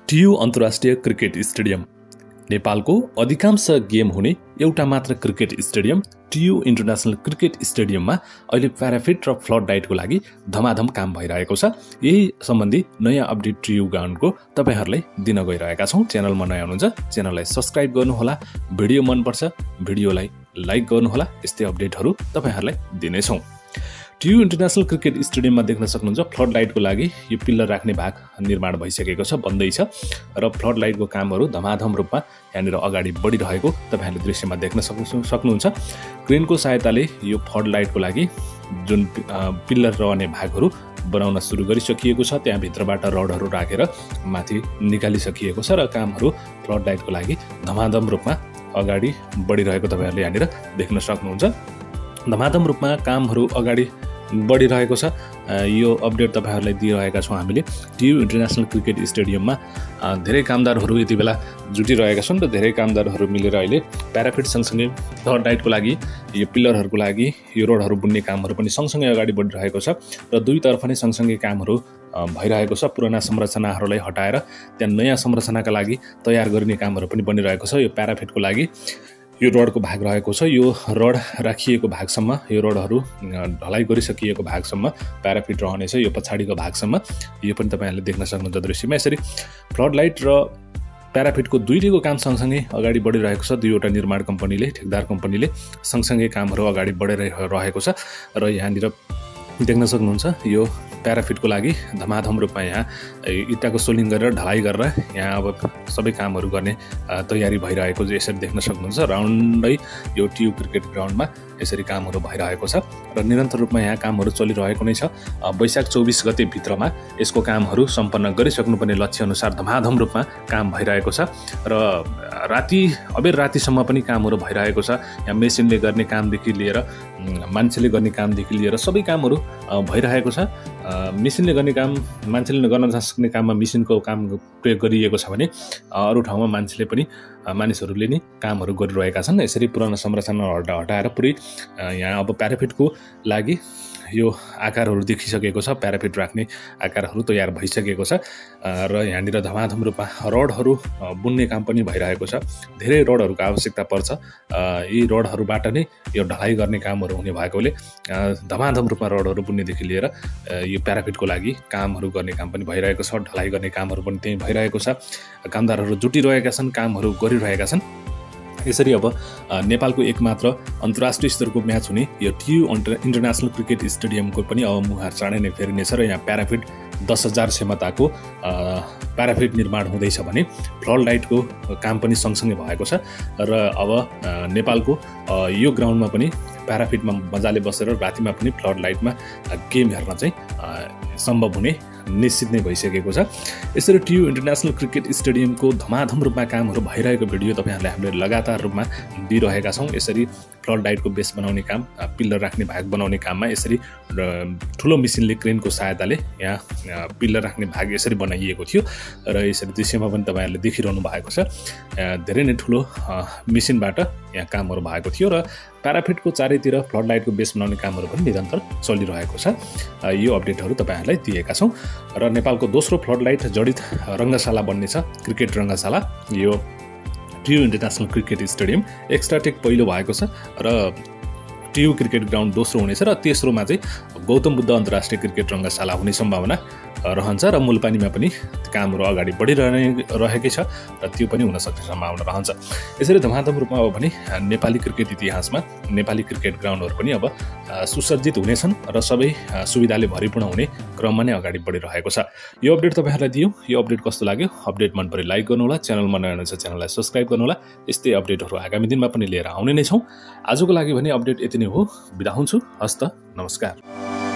TU अन्तर्राष्ट्रिय cricket stadium नेपालको अधिकांश गेम हुने एउटा मात्र cricket stadium TU international cricket स्टेडियममा अहिले प्याराफिट र फ्लड लाइटको लागि धमाधम काम भइरहेको छ। यही सम्बन्धी नयाँ अपडेट टियु ग्राउन्डको तपाईहरुलाई दिन गइरहेका छौं। च्यानलमा नयाँ हुनुहुन्छ च्यानललाई सब्स्क्राइब गर्नुहोला, भिडियो मनपर्छ भिडियोलाई लाइक गर्नुहोला। यस्तै अपडेटहरु तपाईहरुलाई दिनेछौं। टियु इन्टरनेसनल क्रिकेट स्टेडियममा देख्न सक्नुहुन्छ फ्लड लाइटको लागि यो पिल्लर राख्ने भाग निर्माण भइसकेको छ, बन्दै छ र फ्लड लाइटको कामहरु धमाधम रूपमा यहाँनिर अगाडि बढिरहेको तपाईहरुले दृश्यमा देख्न सक्नुहुन्छ। क्रेनको सहायताले यो फ्लड लाइटको लागि जुन पिल्लर रहने भागहरु बनाउन सुरु गरिसकिएको छ, त्यहाँ भित्रबाट रडहरु राखेर माथि निकालिसकिएको छ र कामहरु फ्लड लाइटको लागि धमाधम रूपमा अगाडि बढिरहेको तपाईहरुले यहाँनिर देख्न सक्नुहुन्छ। धमाधम रूपमा कामहरु अगाडि बढिरहेको छ। यो अपडेट तपाईहरुलाई दिइरहेका छौं हामीले। टियु इन्टरनेसनल क्रिकेट स्टेडियममा धेरै कामदारहरु यति बेला जुटिरहेका छन् र धेरै कामदारहरु मिलेर अहिले प्याराफिट सँगसँगै फ्लड लाइटको लागि यो पिल्लरहरुको लागि यो रोडहरु बुन्ने कामहरु पनि सँगसँगै अगाडि बढिरहेको छ र दुईतर्फ नै सँगसँगै कामहरु भइरहेको छ। पुराना संरचनाहरुलाई हटाएर त्यहाँ नयाँ संरचनाका लागि तयार गरिने कामहरु पनि बनिरहेको छ। यो प्याराफिटको लागि यो रडको भाग रहेको छ। यो रड राखिएको भागसम्म यो रडहरु ढलाइ गरिसकिएको भागसम्म प्याराफिट रहनेछ। यो पछाडीको भागसम्म यो पनि तपाईहरुले देख्न सक्नुहुन्छ दृश्यमा। यसरी फ्लड लाइट र प्याराफिटको दुईटैको काम सँगसँगै अगाडि बढिरहेको छ। दुईवटा निर्माण कम्पनीले, ठेकदार कम्पनीले सँगसँगै कामहरु अगाडि बढिरहेको छ र यहाँनिर देख्न सक्नुहुन्छ यो प्याराफिटको लागि धमाधम रूपमा यहाँ इटाको सोलिङ गरेर ढलाइ गरेर यहाँ अब सबै कामहरु गर्ने तयारी भइरहेको यसरी देख्न सक्नुहुन्छ। राउन्डै यो टियु क्रिकेट ग्राउन्डमा यसरी कामहरु भइरहेको छ र निरन्तर रूपमा यहाँ कामहरु चलिरहेको नै छ। वैशाख 24 गते भित्रमा यसको कामहरु सम्पन्न गरिसक्नुपर्ने लक्ष्य अनुसार धमाधम रूपमा काम भइरहेको छ र अबेर रातिसम्म पनि कामहरु भइरहेको छ। यहाँ मेसिनले गर्ने कामदेखि लिएर मान्छेले गर्ने कामदेखि लिएर सबै कामहरु भइरहेको छ। मेसिनले गर्ने काम, मान्छेले गर्न नसक्ने काममा मेसिनको काम प्रयोग गरिएको छ भने अरु ठाउँमा मानिसहरूले नि कामहरु गरिरहेका छन्। यसरी पुरानो संरचनाहरु हटाएर पुरै यहाँ अब प्याराफिटको लागि यो आकारहरु देखिसकेको छ। प्याराफिट राख्ने आकारहरु तयार भइसकेको छ र यहाँनिर धमाधम रूपमा रडहरु बुन्ने काम पनि भइरहेको छ। धेरै रडहरुको आवश्यकता पर्छ। यी रडहरुबाट नै यो ढलाइ गर्ने कामहरु हुने भएकोले धमाधम रूपमा रडहरु बुन्नेदेखि लिएर यो प्याराफिटको लागि कामहरु गर्ने काम पनि भइरहेको छ। ढलाइ गर्ने कामहरु पनि त्यही भइरहेको छ। कामदारहरु जुटिरहेका छन्, कामहरु गरिरहेका छन्। यसरी अब नेपालको एकमात्र अन्तर्राष्ट्रिय स्तरको म्याच हुने यो टियु इन्टरनेसनल क्रिकेट स्टेडियमको पनि अब मुहार चाँडै नै फेरिनेछ र यहाँ प्याराफिट 10,000 क्षमताको प्याराफिट निर्माण हुँदैछ भने फ्लड लाइटको काम पनि सँगसँगै भएको छ र अब नेपालको यो ग्राउन्डमा पनि प्याराफिटमा मजाले बसेर रातिमा पनि फ्लड लाइटमा गेम हेर्न चाहिँ सम्भव हुने निश्चित नै भइसकेको छ। यसरी टियु इन्टरनेसनल क्रिकेट स्टेडियमको धमाधम रूपमा कामहरु भइरहेको भिडियो तपाईहरुले हामीले लगातार रूपमा दिइरहेका छौं। यसरी फ्लड लाइटको बेस बनाउने काम, पिल्लर राख्ने भाग बनाउने काममा यसरी ठुलो मेसिनले क्रेनको सहायताले यहाँ पिल्लर राख्ने भाग यसरी बनाइएको थियो र यसरी दृश्यमा पनि तपाईहरुले देखिरहनु भएको छ। धेरै नै ठुलो मेसिनबाट यहाँ कामहरु भएको थियो र प्याराफिटको चारैतिर फ्लड लाइटको बेस बनाउने कामहरु पनि निरन्तर चलिरहेको छ। यो अपडेटहरु तपाईहरुलाई दिएका छौं र नेपालको दोस्रो फ्लड लाइट जडित रंगशाला बन्ने छ, क्रिकेट रंगशाला। यो टियु इन्टरनेसनल क्रिकेट स्टेडियम एक्स्ट्राटेक पहिलो भएको छ र टियु क्रिकेट ग्राउन्ड दोस्रो हुनेछ र तेस्रोमा चाहिँ गौतम बुद्ध अन्तर्राष्ट्रिय क्रिकेट रंगशाला हुने सम्भावना रहन्छ र मूलपानीमा पनि कामहरु अगाडि बढिरहेकै छ र त्यो पनि हुन सक्ने सम्भावना रहन्छ। यसरी धमाधम रूपमा अब भने नेपाली क्रिकेट इतिहासमा नेपाली क्रिकेट ग्राउन्डहरु पनि अब सुसज्जित हुनेछन् र सबै सुविधाले भरिपूर्ण हुने क्रममा नै अगाडि बढिरहेको छ। यो अपडेट तपाईहरुलाई दियौ। यो अपडेट कस्तो लाग्यो? अपडेट मन परे लाइक गर्नु होला, च्यानलमा नयाँ हुनुहुन्छ च्यानललाई सब्स्क्राइब गर्नु होला। यस्तै अपडेटहरु आगामी दिनमा पनि लिएर आउने नै छौं। आजको लागि भने अपडेट यति नै हो। बिदा हुन्छु। हस्त नमस्कार।